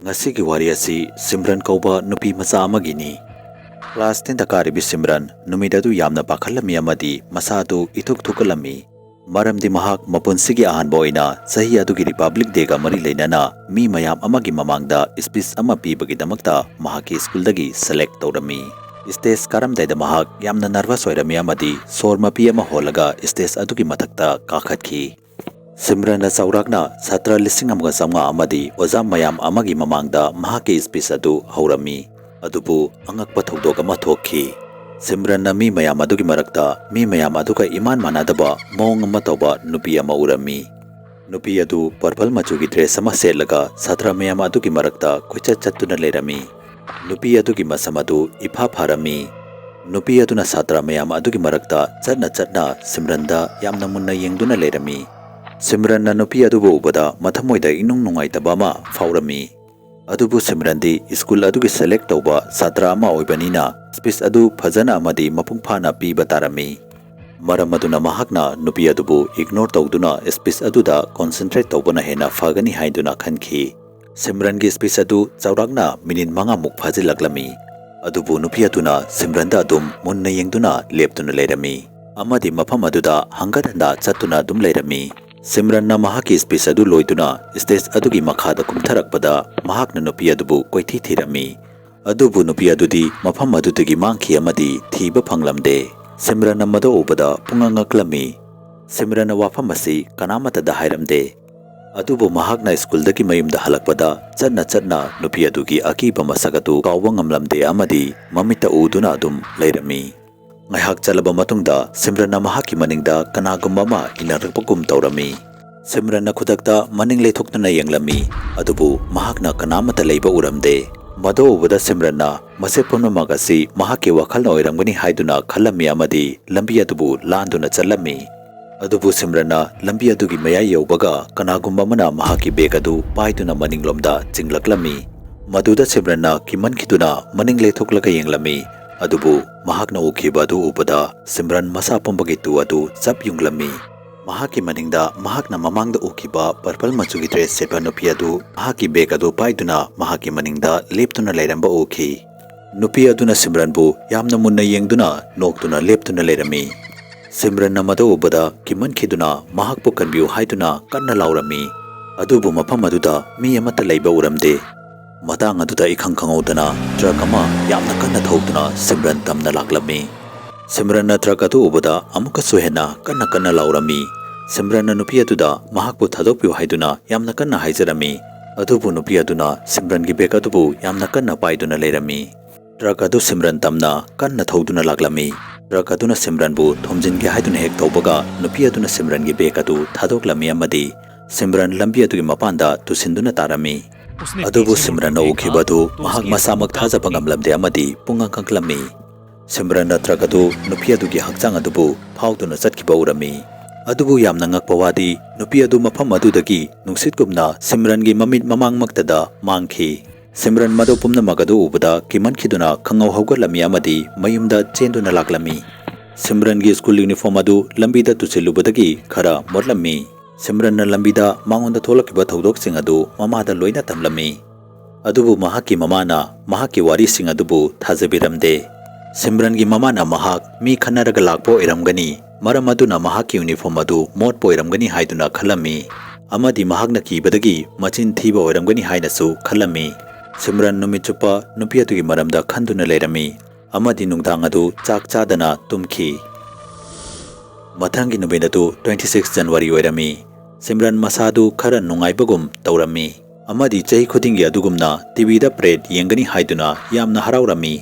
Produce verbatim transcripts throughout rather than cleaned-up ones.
ꯉꯁꯤꯒꯤ ꯋꯥꯔꯤ ꯑꯁꯤ ꯁꯤꯝꯔꯟ ꯀꯧꯕ ꯅꯨꯄꯤ ꯃꯆꯥ ꯑꯃꯒꯤꯅꯤ꯫ ꯀ꯭ꯂꯥꯁ ꯇꯦꯟꯗ ꯀꯥꯔꯤꯕꯤ ꯁꯤꯝꯔꯟ ꯅꯨꯃꯤꯠ ꯑꯗꯨ ꯌꯥꯝꯅ ꯄꯥꯈꯠꯂꯝꯃꯤ ꯑꯃꯗꯤ ꯃꯁꯥ ꯑꯗꯨ ꯏꯊꯨꯛ ꯊꯨꯛꯀꯠꯂꯝꯃꯤ꯫ ꯃꯔꯝꯗꯤ ꯃꯍꯥꯛ ꯃꯄꯨꯟꯁꯤꯒꯤ ꯑꯍꯥꯟꯕ ꯑꯣꯏꯅ ꯆꯍꯤ ꯑꯗꯨꯒꯤ ꯔꯤꯄꯕ꯭ꯂꯤꯛ ꯗꯦꯒ ꯃꯔꯤ ꯂꯩꯅꯅ ꯃꯤ ꯃꯌꯥꯝ ꯑꯃꯒꯤ ꯃꯃꯥꯡꯗ ꯁ꯭ꯄꯤꯆ ꯑꯃ ꯄꯤꯕꯒꯤꯗꯃꯛꯇ ꯃꯍꯥꯛꯀꯤ ꯁ꯭ꯀꯨꯜꯗꯒꯤ ꯁꯦꯂꯦꯛ ꯇꯧꯔꯝꯃꯤ꯫ ꯁ꯭ꯇꯦꯖ ꯀꯥꯔꯝꯗꯥꯏꯗ ꯃꯍꯥꯛ ꯌꯥꯝꯅ ꯅꯔꯚꯁ ꯑꯣꯏꯔꯝꯃꯤ ꯑꯃꯗꯤ ꯁꯣꯔ ꯃꯄꯤ ꯑꯃ ꯍꯣꯜꯂꯒ ꯁ꯭ꯇꯦꯖ ꯑꯗꯨꯒꯤ ꯃꯊꯛꯇ ꯀꯥꯈꯠꯈꯤ꯫ ꯁꯤꯝꯔꯟꯅ ꯆꯥꯎꯔꯥꯛꯅ ꯁꯥꯇ꯭ꯔ ꯂꯤꯁꯤꯡ ꯑꯃꯒ ꯆꯥꯝꯃꯉꯥ ꯑꯃꯗꯤ ꯑꯣꯖꯥ ꯃꯌꯥꯝ ꯑꯃꯒꯤ ꯃꯃꯥꯡꯗ ꯃꯍꯥꯛꯀꯤ ꯁ꯭ꯄꯤꯆ ꯑꯗꯨ ꯍꯧꯔꯝꯃꯤ꯫ ꯑꯗꯨꯕꯨ ꯑꯉꯛꯄ ꯊꯧꯗꯣꯛ ꯑꯃ ꯊꯣꯛꯈꯤ꯫ ꯁꯤꯝꯔꯟꯅ ꯃꯤ ꯃꯌꯥꯝ ꯑꯗꯨꯒꯤ ꯃꯔꯛꯇ ꯃꯤ ꯃꯌꯥꯝ ꯑꯗꯨꯒ ꯏꯃꯥꯟ ꯃꯥꯟꯅꯗꯕ ꯃꯑꯣꯡ ꯑꯃ ꯇꯧꯕ ꯅꯨꯄꯤ ꯑꯃ ꯎꯔꯝꯃꯤ꯫ ꯅꯨꯄꯤ ꯑꯗꯨ ꯄꯔꯄꯜ ꯃꯆꯨꯒꯤ ꯗ꯭ꯔꯦꯁ ꯑꯃ ꯁꯦꯠꯂꯒ ꯁꯥꯇ꯭ꯔ ꯃꯌꯥꯝ ꯑꯗꯨꯒꯤ ꯃꯔꯛꯇ ꯀꯣꯏꯆꯠ ꯆꯠꯇꯨꯅ ꯂꯩꯔꯝꯃꯤ꯫ ꯅꯨꯄꯤ ꯑꯗꯨꯒꯤ ꯃꯁꯝ ꯑꯗꯨ ꯏꯐꯥ ꯐꯥꯔꯝꯃꯤ꯫ ꯅꯨꯄꯤ ꯑꯗꯨꯅ ꯁꯥꯇ꯭ꯔ ꯃꯌꯥꯝ ꯑꯗꯨꯒꯤ ꯃꯔꯛꯇ ꯆꯠꯅ ꯆꯠꯅ ꯁꯤꯝꯔꯟꯗ ꯌꯥꯝꯅ ꯃꯨꯟꯅ ꯌꯦꯡꯗꯨꯅ ꯂꯩꯔꯝꯃꯤ꯫ ꯁꯤꯝꯔꯟꯅ ꯅꯨꯄꯤ ꯑꯗꯨꯕꯨ ꯎꯕꯗ ꯃꯊꯃꯣꯏꯗ ꯏꯅꯨꯡ ꯅꯨꯡꯉꯥꯏꯇꯕ ꯑꯃ ꯐꯥꯎꯔꯝꯃꯤ꯫ ꯑꯗꯨꯕꯨ ꯁꯤꯝꯔꯟꯗꯤ ꯁ꯭ꯀꯨꯜ ꯑꯗꯨꯒꯤ ꯁꯦꯂꯦꯛ ꯇꯧꯕ ꯁꯥꯇ꯭ꯔ ꯑꯃ ꯑꯣꯏꯕꯅꯤꯅ ꯁ꯭ꯄꯤꯆ ꯑꯗꯨ ꯐꯖꯅ ꯑꯃꯗꯤ ꯃꯄꯨꯡ ꯐꯥꯅ ꯄꯤꯕ ꯇꯥꯔꯝꯃꯤ꯫ ꯃꯔꯝ ꯑꯗꯨꯅ ꯃꯍꯥꯛꯅ ꯅꯨꯄꯤ ꯑꯗꯨꯕꯨ ꯏꯒꯅꯣꯔ ꯇꯧꯗꯨꯅ ꯁ꯭ꯄꯤꯆ ꯑꯗꯨꯗ ꯀꯣꯟꯁꯦꯟꯇ꯭ꯔꯦꯠ ꯇꯧꯕꯅ ꯍꯦꯟꯅ ꯐꯒꯅꯤ ꯍꯥꯏꯗꯨꯅ ꯈꯟꯈꯤ꯫ ꯁꯤꯝꯔꯟꯒꯤ ꯁ꯭ꯄꯤꯆ ꯑꯗꯨ ꯆꯥꯎꯔꯥꯛꯅ ꯃꯤꯅꯤꯠ ꯃꯉꯥꯃꯨꯛ ꯐꯥꯖꯤꯜꯂꯛꯂꯝꯃꯤ꯫ ꯑꯗꯨꯕꯨ ꯅꯨꯄꯤ ꯑꯗꯨꯅ ꯁꯤꯝꯔꯟꯗ ꯑꯗꯨꯝ ꯃꯨꯟꯅ ꯌꯦꯡꯗꯨꯅ ꯂꯦꯞꯇꯨꯅ ꯂꯩꯔꯝꯃꯤ ꯑꯃꯗꯤ ꯃꯐꯝ ꯑꯗꯨꯗ ꯍꯪꯒꯠ ꯍꯟꯗ ꯆꯠꯇꯨꯅ ꯑꯗꯨꯝ ꯂꯩꯔꯝꯃꯤ꯫ ꯁꯤꯝꯔꯟꯅ ꯃꯍꯥꯛꯀꯤ ꯁ꯭ꯄꯤꯆ ꯑꯗꯨ ꯂꯣꯏꯗꯨꯅ ꯁ꯭ꯇꯦꯖ ꯑꯗꯨꯒꯤ ꯃꯈꯥꯗ ꯀꯨꯝꯊꯔꯛꯄꯗ ꯃꯍꯥꯛꯅ ꯅꯨꯄꯤ ꯑꯗꯨꯕꯨ ꯀꯣꯏꯊꯤ ꯊꯤꯔꯝꯃꯤ꯫ ꯑꯗꯨꯕꯨ ꯅꯨꯄꯤ ꯑꯗꯨꯗꯤ ꯃꯐꯝ ꯑꯗꯨꯗꯒꯤ ꯃꯥꯡꯈꯤ ꯑꯃꯗꯤ ꯊꯤꯕ ꯐꯪꯂꯝꯗꯦ꯫ ꯁꯤꯝꯔꯟꯅ ꯃꯗꯨ ꯎꯕꯗ ꯄꯨꯡꯉꯛ ꯉꯛꯂꯝꯃꯤ꯫ ꯁꯤꯝꯔꯟꯅ ꯋꯥꯐꯝ ꯑꯁꯤ ꯀꯅꯥꯃꯠꯇꯗ ꯍꯥꯏꯔꯝꯗꯦ꯫ ꯑꯗꯨꯕꯨ ꯃꯍꯥꯛꯅ ꯁ꯭ꯀꯨꯜꯗꯒꯤ ꯃꯌꯨꯝꯗ ꯍꯜꯂꯛꯄꯗ ꯆꯠꯅ ꯆꯠꯅ ꯅꯨꯄꯤ ꯑꯗꯨꯒꯤ ꯑꯀꯤꯕ ꯃꯁꯛ ꯑꯗꯨ ꯀꯥꯎꯕ ꯉꯝꯂꯝꯗꯦ ꯑꯃꯗꯤ ꯃꯃꯤꯠꯇ ꯎꯗꯨꯅ ꯑꯗꯨꯝ ꯂꯩꯔꯝꯃꯤ꯫ ꯉꯥꯏꯍꯥꯛ ꯆꯠꯂꯕ ꯃꯇꯨꯡꯗ ꯁꯤꯝꯔꯟꯅ ꯃꯍꯥꯛꯀꯤ ꯃꯅꯤꯡꯗ ꯀꯅꯥꯒꯨꯝꯕ ꯑꯃ ꯏꯟꯅꯔꯛꯄꯒꯨꯝ ꯇꯧꯔꯝꯃꯤ꯫ ꯁꯤꯝꯔꯟꯅ ꯈꯨꯗꯛꯇ ꯃꯅꯤꯡ ꯂꯩꯊꯣꯛꯇꯨꯅ ꯌꯦꯡꯂꯝꯃꯤ, ꯑꯗꯨꯕꯨ ꯃꯍꯥꯛꯅ ꯀꯅꯥꯃꯠꯇ ꯂꯩꯕ ꯎꯔꯝꯗꯦ꯫ ꯃꯗꯨ ꯎꯕꯗ ꯁꯤꯝꯔꯟꯅ ꯃꯁꯤ ꯄꯨꯝꯅꯃꯛ ꯑꯁꯤ ꯃꯍꯥꯛꯀꯤ ꯋꯥꯈꯜꯅ ꯑꯣꯏꯔꯝꯒꯅꯤ ꯍꯥꯏꯗꯨꯅ ꯈꯜꯂꯝꯃꯤ ꯑꯃꯗꯤ ꯂꯝꯕꯤ ꯑꯗꯨꯕꯨ ꯂꯥꯟꯗꯨꯅ ꯆꯠꯂꯝꯃꯤ꯫ ꯑꯗꯨꯕꯨ ꯁꯤꯝꯔꯟꯅ ꯂꯝꯕꯤ ꯑꯗꯨꯒꯤ ꯃꯌꯥꯏ ꯌꯧꯕꯒ ꯀꯅꯥꯒꯨꯝꯕ ꯑꯃꯅ ꯃꯍꯥꯛꯀꯤ ꯕꯦꯒ ꯑꯗꯨ ꯄꯥꯏꯗꯨꯅ ꯃꯅꯤꯡꯂꯣꯝꯗ ꯆꯤꯡꯂꯛꯂꯝꯃꯤ꯫ ꯃꯗꯨꯗ ꯁꯤꯝꯔꯟꯅ ꯀꯤꯃꯟꯈꯤꯗꯨꯅ ꯃꯅꯤꯡ ꯂꯩꯊꯣꯛꯂꯒ ꯌꯦꯡꯂꯝꯃꯤ, ꯑꯗꯨꯕꯨ ꯃꯍꯥꯛꯅ ꯎꯈꯤꯕ ꯑꯗꯨ ꯎꯕꯗ ꯁꯤꯝꯔꯟ ꯃꯁꯥ ꯄꯨꯝꯕꯒꯤ ꯇꯨ ꯑꯗꯨ ꯆꯞ ꯌꯨꯡꯂꯝꯃꯤ꯫ ꯃꯍꯥꯛꯀꯤ ꯃꯅꯤꯡꯗ ꯃꯍꯥꯛꯅ ꯃꯃꯥꯡꯗ ꯎꯈꯤꯕ purple ꯃꯆꯨꯒꯤ dress ꯁꯦꯠꯄ ꯅꯨꯄꯤ ꯑꯗꯨ ꯃꯍꯥꯛꯀꯤ bag ꯑꯗꯨ ꯄꯥꯏꯗꯨꯅ ꯃꯍꯥꯛꯀꯤ ꯃꯅꯤꯡꯗ ꯂꯦꯞꯇꯨꯅ ꯂꯩꯔꯝꯕ ꯎꯈꯤ꯫ ꯅꯨꯄꯤ ꯑꯗꯨꯅ ꯁꯤꯝꯔꯟꯕꯨ ꯌꯥꯝꯅ ꯃꯨꯟꯅ ꯌꯦꯡꯗꯨꯅ ꯅꯣꯛꯇꯨꯅ ꯂꯦꯞꯇꯨꯅ ꯂꯩꯔꯝꯃꯤ꯫ ꯁꯤꯝꯔꯟꯅ ꯃꯗꯨ ꯎꯕꯗ ꯀꯤꯃꯟꯈꯤꯗꯨꯅ ꯃꯍꯥꯛꯄꯨ ꯀꯟꯕꯤꯌꯨ ꯍꯥꯏꯗꯨꯅ ꯀꯟꯅ ꯂꯥꯎꯔꯝꯃꯤ꯫ ꯑꯗꯨꯕꯨ ꯃꯐꯝ ꯑꯗꯨꯗ ꯃꯤ ꯑꯃꯠꯇ ꯂꯩꯕ ꯎꯔꯝꯗꯦ꯫ ꯃꯇꯥꯡ ꯑꯗꯨꯗ ꯏꯈꯪ ꯈꯪꯍꯧꯗꯅ truck ꯑꯃ ꯌꯥꯝꯅ ꯀꯟꯅ ꯊꯧꯗꯨꯅ ꯁꯤꯝꯔꯟ ꯇꯝꯅ ꯂꯥꯛꯂꯝꯃꯤ꯫ ꯁꯤꯝꯔꯟꯅ truck ꯑꯗꯨ ꯎꯕꯗ ꯑꯃꯨꯛꯀꯁꯨ ꯍꯦꯟꯅ ꯀꯟꯅ ꯀꯟꯅ ꯂꯥꯎꯔꯝꯃꯤ꯫ ꯁꯤꯝꯔꯟꯅ ꯅꯨꯄꯤ ꯑꯗꯨꯗ ꯃꯍꯥꯛꯄꯨ ꯊꯥꯗꯣꯛꯄꯤꯌꯨ ꯍꯥꯏꯗꯨꯅ ꯌꯥꯝꯅ ꯀꯟꯅ ꯍꯥꯏꯖꯔꯝꯃꯤ꯫ ꯑꯗꯨꯕꯨ ꯅꯨꯄꯤ ꯑꯗꯨꯅ ꯁꯤꯝꯔꯟꯒꯤ bag ꯑꯗꯨꯕꯨ ꯌꯥꯝꯅ ꯀꯟꯅ ꯄꯥꯏꯗꯨꯅ ꯂꯩꯔꯝꯃꯤ꯫ Truck ꯑꯗꯨ ꯁꯤꯝꯔꯟ ꯇꯝꯅ ꯀꯟꯅ ꯊꯧꯗꯨꯅ ꯂꯥꯛꯂꯝꯃꯤ꯫ Truck ꯑꯗꯨꯅ ꯁꯤꯝꯔꯟꯕꯨ ꯊꯣꯝꯖꯤꯟꯒꯦ ꯍꯥꯏꯗꯨꯅ ꯍꯦꯛ ꯇꯧꯕꯒ ꯅꯨꯄꯤ ꯑꯗꯨꯅ ꯁꯤꯝꯔꯟꯒꯤ bag ꯑꯗꯨ ꯊꯥꯗꯣꯛꯂꯝꯃꯤ ꯑꯃꯗꯤ ꯁꯤꯝꯔꯟ ꯂꯝꯕꯤ ꯑꯗꯨꯒꯤ ꯃꯄꯥꯟꯗ ꯇꯨꯁꯤꯟꯗꯨꯅ ꯇꯥꯔꯝꯃꯤ꯫ ꯑꯗꯨꯕꯨ ꯁꯤꯝꯔꯟꯅ ꯎꯈꯤꯕ ꯑꯗꯨ ꯃꯍꯥꯛ ꯃꯁꯥꯃꯛ ꯊꯥꯖꯕ ꯉꯝꯂꯝꯗꯦ ꯑꯃꯗꯤ ꯄꯨꯡꯉꯛ ꯉꯛꯂꯝꯃꯤ꯫ ꯁꯤꯝꯔꯟꯅ truck ꯑꯗꯨ ꯅꯨꯄꯤ ꯑꯗꯨꯒꯤ ꯍꯛꯆꯥꯡ ꯑꯗꯨꯕꯨ ꯐꯥꯎꯗꯨꯅ ꯆꯠꯈꯤꯕ ꯎꯔꯝꯃꯤ꯫ ꯑꯗꯨꯕꯨ ꯌꯥꯝꯅ ꯉꯛꯄ ꯋꯥꯗꯤ ꯅꯨꯄꯤ ꯑꯗꯨ ꯃꯐꯝ ꯑꯗꯨꯗꯒꯤ ꯅꯨꯡꯁꯤꯠꯀꯨꯝꯅ ꯁꯤꯝꯔꯟꯒꯤ ꯃꯃꯤꯠ ꯃꯃꯥꯡꯃꯛꯇꯗ ꯃꯥꯡꯈꯤ꯫ ꯁꯤꯝꯔꯟ ꯃꯗꯨ ꯄꯨꯝꯅꯃꯛ ꯑꯗꯨ ꯎꯕꯗ ꯀꯤꯃꯟꯈꯤꯗꯨꯅ ꯈꯪꯍꯧ ꯍꯧꯒꯠꯂꯝꯃꯤ ꯑꯃꯗꯤ ꯃꯌꯨꯝꯗ ꯆꯦꯟꯗꯨꯅ ꯂꯥꯛꯂꯝꯃꯤ꯫ ꯁꯤꯝꯔꯟꯒꯤ school uniform ꯑꯗꯨ ꯂꯝꯕꯤꯗ ꯇꯨꯁꯤꯜꯂꯨꯕꯗꯒꯤ ꯈꯔ ꯃꯣꯠꯂꯝꯃꯤ꯫ ꯁꯤꯝꯔꯟꯅ ꯂꯝꯕꯤꯗ ꯃꯉꯣꯟꯗ ꯊꯣꯛꯂꯛꯈꯤꯕ ꯊꯧꯗꯣꯛꯁꯤꯡ ꯑꯗꯨ ꯃꯃꯥꯗ ꯂꯣꯏꯅ ꯇꯝꯂꯝꯃꯤ꯫ ꯑꯗꯨꯕꯨ ꯃꯍꯥꯛꯀꯤ ꯃꯃꯥꯅ ꯃꯍꯥꯛꯀꯤ ꯋꯥꯔꯤꯁꯤꯡ ꯑꯗꯨꯕꯨ ꯊꯥꯖꯕꯤꯔꯝꯗꯦ꯫ ꯁꯤꯝꯔꯟꯒꯤ ꯃꯃꯥꯅ ꯃꯍꯥꯛ ꯃꯤ ꯈꯠꯅꯔꯒ ꯂꯥꯛꯄ ꯑꯣꯏꯔꯝꯒꯅꯤ, ꯃꯔꯝ ꯑꯗꯨꯅ ꯃꯍꯥꯛꯀꯤ uniform ꯑꯗꯨ ꯃꯣꯠꯄ ꯑꯣꯏꯔꯝꯒꯅꯤ ꯍꯥꯏꯗꯨꯅ ꯈꯜꯂꯝꯃꯤ, ꯑꯃꯗꯤ ꯃꯍꯥꯛꯅ ꯀꯤꯕꯗꯒꯤ ꯃꯆꯤꯟ ꯊꯤꯕ ꯑꯣꯏꯔꯝꯒꯅꯤ ꯍꯥꯏꯅꯁꯨ ꯈꯜꯂꯝꯃꯤ꯫ ꯁꯤꯝꯔꯟ ꯅꯨꯃꯤꯠ ꯆꯨꯞꯄ ꯅꯨꯄꯤ ꯑꯗꯨꯒꯤ ꯃꯔꯝꯗ ꯈꯟꯗꯨꯅ ꯂꯩꯔꯝꯃꯤ, ꯑꯃꯗꯤ ꯅꯨꯡꯗꯥꯡ ꯑꯗꯨ ꯆꯥꯛ ꯆꯥꯗꯅ ꯇꯨꯝꯈꯤ꯫ ꯃꯊꯪꯒꯤ ꯅꯨꯃꯤꯠ ꯑꯗꯨ twenty six January ꯑꯣꯏꯔꯝꯃꯤ꯫ ꯁꯤꯝꯔꯟ ꯃꯁꯥꯗꯨ ꯈꯔ ꯅꯨꯡꯉꯥꯏꯕꯒꯨꯝ ꯇꯧꯔꯝꯃꯤ, ꯑꯃꯗꯤ ꯆꯍꯤ ꯈꯨꯗꯤꯡꯒꯤ ꯑꯗꯨꯒꯨꯝꯅ TVꯗ parade ꯌꯦꯡꯒꯅꯤ ꯍꯥꯏꯗꯨꯅ ꯌꯥꯝꯅ ꯍꯔꯥꯎꯔꯝꯃꯤ꯫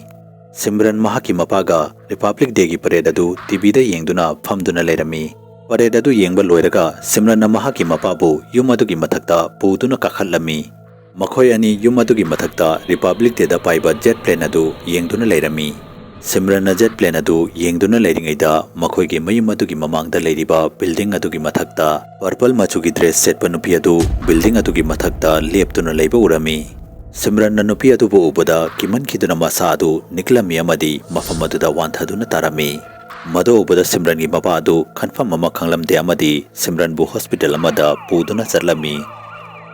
ꯁꯤꯝꯔꯟ ꯃꯍꯥꯛꯀꯤ ꯃꯄꯥꯒ Republic Dayꯒꯤ parade ꯑꯗꯨ TVꯗ ꯌꯦꯡꯗꯨꯅ ꯐꯝꯗꯨꯅ ꯂꯩꯔꯝꯃꯤ꯫ Parade ꯑꯗꯨ ꯌꯦꯡꯕ ꯂꯣꯏꯔꯒ ꯁꯤꯝꯔꯟꯅ ꯃꯍꯥꯛꯀꯤ ꯃꯄꯥꯕꯨ ꯌꯨꯝ ꯑꯗꯨꯒꯤ ꯃꯊꯛꯇ ꯄꯨꯗꯨꯅ ꯀꯥꯈꯠꯂꯝꯃꯤ꯫ ꯃꯈꯣꯏ ꯑꯅꯤ ꯌꯨꯝ ꯑꯗꯨꯒꯤ ꯃꯊꯛꯇ Republic Dayꯗ ꯄꯥꯏꯕ jet plane ꯑꯗꯨ ꯌꯦꯡꯗꯨꯅ ꯂꯩꯔꯝꯃꯤ꯫ ꯁꯤꯝꯔꯟꯅ jet plane ꯑꯗꯨ ꯌꯦꯡꯗꯨꯅ ꯂꯩꯔꯤꯉꯩꯗ ꯃꯈꯣꯏꯒꯤ ꯃꯌꯨꯝ ꯑꯗꯨꯒꯤ ꯃꯃꯥꯡꯗ ꯂꯩꯔꯤꯕ building ꯑꯗꯨꯒꯤ ꯃꯊꯛꯇ purple ꯃꯆꯨꯒꯤ dress ꯁꯦꯠꯄ ꯅꯨꯄꯤ ꯑꯗꯨ building ꯑꯗꯨꯒꯤ ꯃꯊꯛꯇ ꯂꯦꯞꯇꯨꯅ ꯂꯩꯕ ꯎꯔꯝꯃꯤ꯫ ꯁꯤꯝꯔꯟꯅ ꯅꯨꯄꯤ ꯑꯗꯨꯕꯨ ꯎꯕꯗ ꯀꯤꯃꯟꯈꯤꯗꯨꯅ ꯃꯁꯥ ꯑꯗꯨ ꯅꯤꯛꯂꯝꯃꯤ ꯑꯃꯗꯤ ꯃꯐꯝ ꯑꯗꯨꯗ ꯋꯥꯟꯊꯗꯨꯅ ꯇꯥꯔꯝꯃꯤ꯫ ꯃꯗꯨ ꯎꯕꯗ ꯁꯤꯝꯔꯟꯒꯤ ꯃꯄꯥ ꯑꯗꯨ ꯈꯟꯐꯝ ꯑꯃ ꯈꯪꯂꯝꯗꯦ ꯑꯃꯗꯤ ꯁꯤꯝꯔꯟꯕꯨ ꯍꯣꯁꯄꯤꯇꯥꯜ ꯑꯃꯗ ꯄꯨꯗꯨꯅ ꯆꯠꯂꯝꯃꯤ꯫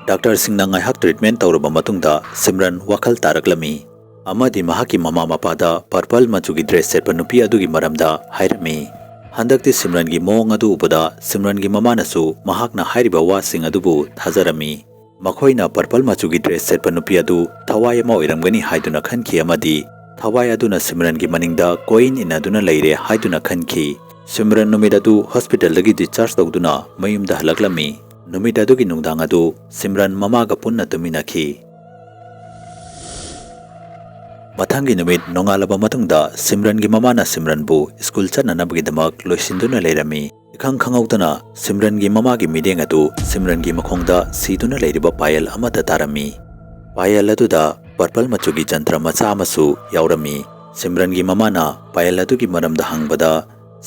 ꯗꯥꯛꯇꯔꯁꯤꯡꯅ ꯉꯥꯏꯍꯥꯛ ꯇ꯭ꯔꯤꯠꯃꯦꯟ ꯇꯧꯔꯕ ꯃꯇꯨꯡꯗ ꯁꯤꯝꯔꯟ ꯋꯥꯈꯜ ꯇꯥꯔꯛꯂꯝꯃꯤ ꯑꯃꯗꯤ ꯃꯍꯥꯛꯀꯤ ꯃꯃꯥ ꯃꯄꯥꯗ ꯄꯔꯄꯜ ꯃꯆꯨꯒꯤ ꯗ꯭ꯔꯦꯁ ꯁꯦꯠꯄ ꯅꯨꯄꯤ ꯑꯗꯨꯒꯤ ꯃꯔꯝꯗ ꯍꯥꯏꯔꯝꯃꯤ꯫ ꯍꯟꯗꯛꯇꯤ ꯁꯤꯝꯔꯟꯒꯤ ꯃꯑꯣꯡ ꯑꯗꯨ ꯎꯕꯗ ꯁꯤꯝꯔꯟꯒꯤ ꯃꯃꯥꯅꯁꯨ ꯃꯍꯥꯛꯅ ꯍꯥꯏꯔꯤꯕ ꯋꯥꯁꯤꯡ ꯑꯗꯨꯕꯨ ꯊꯥꯖꯔꯝꯃꯤ꯫ ꯃꯈꯣꯏꯅ ꯄꯔꯄꯜ ꯃꯆꯨꯒꯤ ꯗ꯭ꯔꯦꯁ ꯁꯦꯠꯄ ꯅꯨꯄꯤ ꯑꯗꯨ ꯊꯋꯥꯏ ꯑꯃ ꯑꯣꯏꯔꯝꯒꯅꯤ ꯍꯥꯏꯗꯨꯅ ꯈꯟꯈꯤ ꯑꯃꯗꯤ ꯊꯋꯥꯏ ꯑꯗꯨꯅ ꯁꯤꯝꯔꯟꯒꯤ ꯃꯅꯤꯡꯗ ꯀꯣꯏꯟ ꯏꯟꯅꯗꯨꯅ ꯂꯩꯔꯦ ꯍꯥꯏꯗꯨꯅ ꯈꯟꯈꯤ꯫ ꯁꯤꯝꯔꯟ ꯅꯨꯃꯤꯠ ꯑꯗꯨ ꯍꯣꯁꯄꯤꯇꯥꯜꯗꯒꯤ ꯗꯤꯁꯆꯥꯔꯖ ꯇꯧꯗꯨꯅ ꯃꯌꯨꯝꯗ ꯍꯜꯂꯛꯂꯝꯃꯤ꯫ ꯅꯨꯃꯤꯠ ꯑꯗꯨꯒꯤ ꯅꯨꯡꯗꯥꯡ ꯑꯗꯨ ꯁꯤꯝꯔꯟ ꯃꯃꯥꯒ ꯄꯨꯟꯅ ꯇꯨꯝꯃꯤꯟꯅꯈꯤ꯫ ꯃꯊꯪꯒꯤ ꯅꯨꯃꯤꯠ ꯅꯣꯡꯉꯥꯜꯂꯕ ꯃꯇꯨꯡꯗ ꯁꯤꯝꯔꯟꯒꯤ ꯃꯃꯥꯅ ꯁꯤꯝꯔꯟꯕꯨ ꯁ꯭ꯀꯨꯜ ꯆꯠꯅꯅꯕꯒꯤꯗꯃꯛ ꯂꯣꯏꯁꯤꯟꯗꯨꯅ ꯂꯩꯔꯝꯃꯤ꯫ ꯏꯈꯪ ꯈꯪꯍꯧꯗꯅ ꯁꯤꯝꯔꯟꯒꯤ ꯃꯃꯥꯒꯤ ꯃꯤꯠꯌꯦꯡ ꯑꯗꯨ ꯁꯤꯝꯔꯟꯒꯤ ꯃꯈꯣꯡꯗ ꯁꯤꯗꯨꯅ ꯂꯩꯔꯤꯕ ꯄꯥꯌꯦꯜ ꯑꯃꯗ ꯇꯥꯔꯝꯃꯤ꯫ ꯄꯥꯌꯦꯜ ꯑꯗꯨꯗ ꯄꯔꯄꯜ ꯃꯆꯨꯒꯤ ꯖꯟꯇ꯭ꯔ ꯃꯆꯥ ꯑꯃꯁꯨ ꯌꯥꯎꯔꯝꯃꯤ꯫ ꯁꯤꯝꯔꯟꯒꯤ ꯃꯃꯥꯅ ꯄꯥꯌꯦꯜ ꯑꯗꯨꯒꯤ ꯃꯔꯝꯗ ꯍꯪꯕꯗ,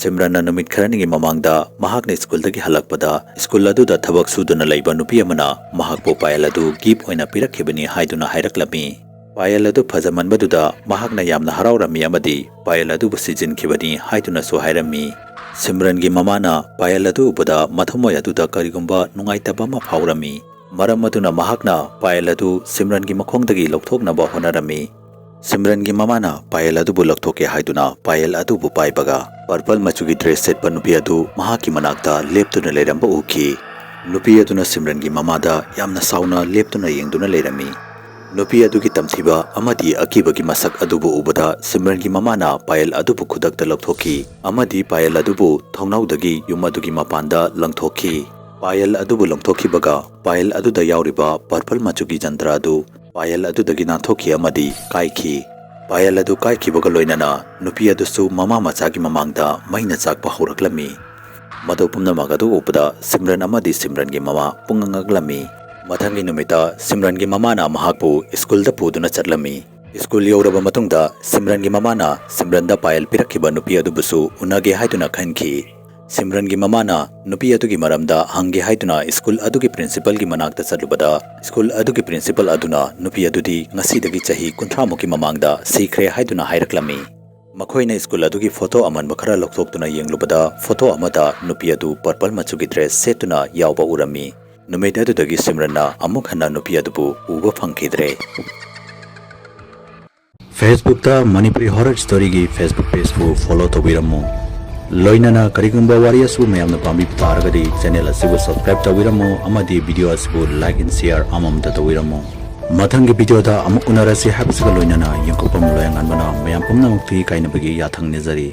ꯁꯤꯝꯔꯟꯅ ꯅꯨꯃꯤꯠ ꯈꯔꯅꯤꯒꯤ ꯃꯃꯥꯡꯗ ꯃꯍꯥꯛꯅ ꯁ꯭ꯀꯨꯜꯗꯒꯤ ꯍꯜꯂꯛꯄꯗ ꯁ꯭ꯀꯨꯜ ꯑꯗꯨꯗ ꯊꯕꯛ ꯁꯨꯗꯨꯅ ꯂꯩꯕ ꯅꯨꯄꯤ ꯑꯃꯅ ꯃꯍꯥꯛꯄꯨ ꯄꯥꯌꯦꯜ ꯑꯗꯨ ꯒꯤꯐ ꯑꯣꯏꯅ ꯄꯤꯔꯛꯈꯤꯕꯅꯤ ꯍꯥꯏꯗꯨꯅ ꯍꯥꯏꯔꯛꯂꯝꯃꯤ꯫ ꯄꯥꯌꯦꯜ ꯑꯗꯨ ꯐꯖꯃꯟꯕꯗꯨꯗ ꯃꯍꯥꯛꯅ ꯌꯥꯝꯅ ꯍꯔꯥꯎꯔꯝꯃꯤ ꯑꯃꯗꯤ ꯄꯥꯌꯦꯜ ꯑꯗꯨꯕꯨ ꯁꯤꯖꯤꯟꯈꯤꯕꯅꯤ ꯍꯥꯏꯗꯨꯅꯁꯨ ꯍꯥꯏꯔꯝꯃꯤ꯫ ꯁꯤꯝꯔꯟꯒꯤ ꯃꯃꯥꯅ ꯄꯥꯌꯦꯜ ꯑꯗꯨ ꯎꯕꯗ ꯃꯊꯃꯣꯏ ꯑꯗꯨꯗ ꯀꯔꯤꯒꯨꯝꯕ ꯅꯨꯡꯉꯥꯏꯇꯕ ꯑꯃ ꯐꯥꯎꯔꯝꯃꯤ꯫ ꯃꯔꯝ ꯑꯗꯨꯅ ꯃꯍꯥꯛꯅ ꯄꯥꯌꯦꯜ ꯑꯗꯨ ꯁꯤꯝꯔꯟꯒꯤ ꯃꯈꯣꯡꯗꯒꯤ ꯂꯧꯊꯣꯛꯅꯕ ꯍꯣꯠꯅꯔꯝꯃꯤ꯫ ꯁꯤꯝꯔꯟꯒꯤ ꯃꯃꯥꯅ ꯄꯥꯌꯦꯜ ꯑꯗꯨꯕꯨ ꯂꯧꯊꯣꯛꯀꯦ ꯍꯥꯏꯗꯨꯅ ꯄꯥꯌꯦꯜ ꯑꯗꯨꯕꯨ ꯄꯥꯏꯕꯒ ꯄꯔꯄꯜ ꯃꯆꯨꯒꯤ ꯗ꯭ꯔꯦꯁ ꯁꯦꯠꯄ ꯅꯨꯄꯤ ꯑꯗꯨ ꯃꯍꯥꯛꯀꯤ ꯃꯅꯥꯛꯇ ꯂꯦꯞꯇꯨꯅ ꯂꯩꯔꯝꯕ ꯎꯈꯤ꯫ ꯅꯨꯄꯤ ꯑꯗꯨꯅ ꯁꯤꯝꯔꯟꯒꯤ ꯃꯃꯥꯗ ꯌꯥꯝꯅ ꯁꯥꯎꯅ ꯂꯦꯞꯇꯨꯅ ꯌꯦꯡꯗꯨꯅ ꯂꯩꯔꯝꯃꯤ꯫ ꯅꯨꯄꯤ ꯑꯗꯨꯒꯤ ꯇꯝꯊꯤꯕ ꯑꯃꯗꯤ ꯑꯀꯤꯕꯒꯤ ꯃꯁꯛ ꯑꯗꯨꯕꯨ ꯎꯕꯗ ꯁꯤꯝꯔꯟꯒꯤ ꯃꯃꯥꯅ ꯄꯥꯌꯦꯜ ꯑꯗꯨꯕꯨ ꯈꯨꯗꯛꯇ ꯂꯧꯊꯣꯛꯈꯤ ꯑꯃꯗꯤ ꯄꯥꯌꯦꯜ ꯑꯗꯨꯕꯨ ꯊꯣꯡꯅꯥꯎꯗꯒꯤ ꯌꯨꯝ ꯑꯗꯨꯒꯤ ꯃꯄꯥꯟꯗ ꯂꯪꯊꯣꯛꯈꯤ꯫ ꯄꯥꯌꯦꯜ ꯑꯗꯨꯕꯨ ꯂꯪꯊꯣꯛꯈꯤꯕꯒ ꯄꯥꯌꯦꯜ ꯑꯗꯨꯗ ꯌꯥꯎꯔꯤꯕ ꯄꯔꯄꯜ ꯃꯆꯨꯒꯤ ꯖꯟꯇ꯭ꯔ ꯑꯗꯨ ꯄꯥꯌꯦꯜ ꯑꯗꯨꯗꯒꯤ ꯅꯥꯟꯊꯣꯛꯈꯤ ꯑꯃꯗꯤ ꯀꯥꯏꯈꯤ꯫ ꯄꯥꯌꯦꯜ ꯑꯗꯨ ꯀꯥꯏꯈꯤꯕꯒ ꯂꯣꯏꯅꯅ ꯅꯨꯄꯤ ꯑꯗꯨꯁꯨ ꯃꯃꯥ ꯃꯆꯥꯒꯤ ꯃꯃꯥꯡꯗ ꯃꯩꯅ ꯆꯥꯛꯄ ꯍꯧꯔꯛꯂꯝꯃꯤ꯫ ꯃꯗꯨ ꯄꯨꯝꯅꯃꯛ ꯑꯗꯨ ꯎꯕꯗ ꯁꯤꯝꯔꯟ ꯑꯃꯗꯤ ꯁꯤꯝꯔꯟꯒꯤ ꯃꯃꯥ ꯄꯨꯡꯉꯛ ꯉꯛꯂꯝꯃꯤ꯫ ꯃꯊꯪꯒꯤ ꯅꯨꯃꯤꯠꯇ ꯁꯤꯝꯔꯟꯒꯤ ꯃꯃꯥꯅ ꯃꯍꯥꯛꯄꯨ ꯁ꯭ꯀꯨꯜꯗ ꯄꯨꯗꯨꯅ ꯆꯠꯂꯝꯃꯤ꯫ ꯁ꯭ꯀꯨꯜ ꯌꯧꯔꯕ ꯃꯇꯨꯡꯗ ꯁꯤꯝꯔꯟꯒꯤ ꯃꯃꯥꯅ ꯁꯤꯝꯔꯟꯗ ꯄꯥꯌꯦꯜ ꯄꯤꯔꯛꯈꯤꯕ ꯅꯨꯄꯤ ꯑꯗꯨꯕꯨꯁꯨ ꯎꯅꯒꯦ ꯍꯥꯏꯗꯨꯅ ꯈꯟꯈꯤ꯫ ꯁꯤꯝꯔꯟꯒꯤ ꯃꯃꯥꯅ ꯅꯨꯄꯤ ꯑꯗꯨꯒꯤ ꯃꯔꯝꯗ ꯍꯪꯒꯦ ꯍꯥꯏꯗꯨꯅ ꯁ꯭ꯀꯨꯜ ꯑꯗꯨꯒꯤ ꯄ꯭ꯔꯤꯟꯁꯤꯄꯜꯒꯤ ꯃꯅꯥꯛꯇ ꯆꯠꯂꯨꯕꯗ, ꯁ꯭ꯀꯨꯜ ꯑꯗꯨꯒꯤ ꯄ꯭ꯔꯤꯟꯁꯤꯄꯜ ꯑꯗꯨꯅ ꯅꯨꯄꯤ ꯑꯗꯨꯗꯤ ꯉꯁꯤꯗꯒꯤ ꯆꯍꯤ ꯀꯨꯟꯊ꯭ꯔꯥ ꯃꯨꯛꯀꯤ ꯃꯃꯥꯡꯗ ꯁꯤꯈ꯭ꯔꯦ ꯍꯥꯏꯗꯨꯅ ꯍꯥꯏꯔꯛꯂꯝꯃꯤ꯫ ꯃꯈꯣꯏꯅ ꯁ꯭ꯀꯨꯜ ꯑꯗꯨꯒꯤ ꯐꯣꯇꯣ ꯑꯃꯟꯕ ꯈꯔ ꯂꯧꯊꯣꯛꯇꯨꯅ ꯌꯦꯡꯂꯨꯕꯗ, ꯐꯣꯇꯣ ꯑꯃꯗ ꯅꯨꯄꯤ ꯑꯗꯨ ꯄꯔꯄꯜ ꯃꯆꯨꯒꯤ ꯗ꯭ꯔꯦꯁ ꯁꯦꯠꯇꯨꯅ ꯌꯥꯎꯕ ꯎꯔꯝꯃꯤ꯫ ꯅꯨꯃꯤꯠ ꯑꯗꯨꯗꯒꯤ ꯁꯤꯝꯔꯟꯅ ꯑꯃꯨꯛ ꯍꯟꯅ ꯅꯨꯄꯤ ꯑꯗꯨꯕꯨ ꯎꯕ ꯐꯪꯈꯤꯗ꯭ꯔꯦ꯫ Facebook-ꯇ ꯃꯅꯤꯄꯨꯔꯤ ꯍꯣꯔꯔ ꯁ꯭ꯇꯣꯔꯤꯒꯤ Facebook ꯄꯦꯖꯄꯨ ꯐꯣꯂꯣ ꯇꯧꯕꯤꯔꯝꯃꯨ꯫ ꯂꯣꯏꯅꯅ ꯀꯔꯤꯒꯨꯝꯕ ꯋꯥꯔꯤ ꯑꯁꯤꯕꯨ ꯃꯌꯥꯝꯅ ꯄꯥꯝꯕꯤꯕ ꯇꯥꯔꯒꯗꯤ ꯆꯦꯅꯦꯜ ꯑꯁꯤꯕꯨ ꯁꯕꯁꯀ꯭ꯔꯥꯏꯕ ꯇꯧꯕꯤꯔꯝꯃꯨ ꯑꯃꯗꯤ ꯚꯤꯗꯤꯑꯣ ꯑꯁꯤꯕꯨ ꯂꯥꯏꯛ ꯑꯦꯟ ꯁꯤꯌꯔ ꯑꯃꯃꯝꯇ ꯇꯧꯕꯤꯔꯝꯃꯨ꯫ ꯃꯊꯪꯒꯤ ꯚꯤꯗꯤꯑꯣꯗ ꯑꯃꯨꯛ ꯎꯅꯔꯁꯤ ꯍꯥꯏꯕꯁꯤꯒ ꯂꯣꯏꯅꯅ ꯌꯦꯡꯊꯣꯛꯄ ꯂꯣꯌꯥ ꯉꯥꯟꯕꯅ ꯃꯌꯥꯝ ꯄꯨꯝꯅꯃꯛꯀꯤ ꯀꯥꯏꯅꯕꯒꯤ ꯌꯥꯊꯪ ꯅꯤꯖꯔꯤ꯫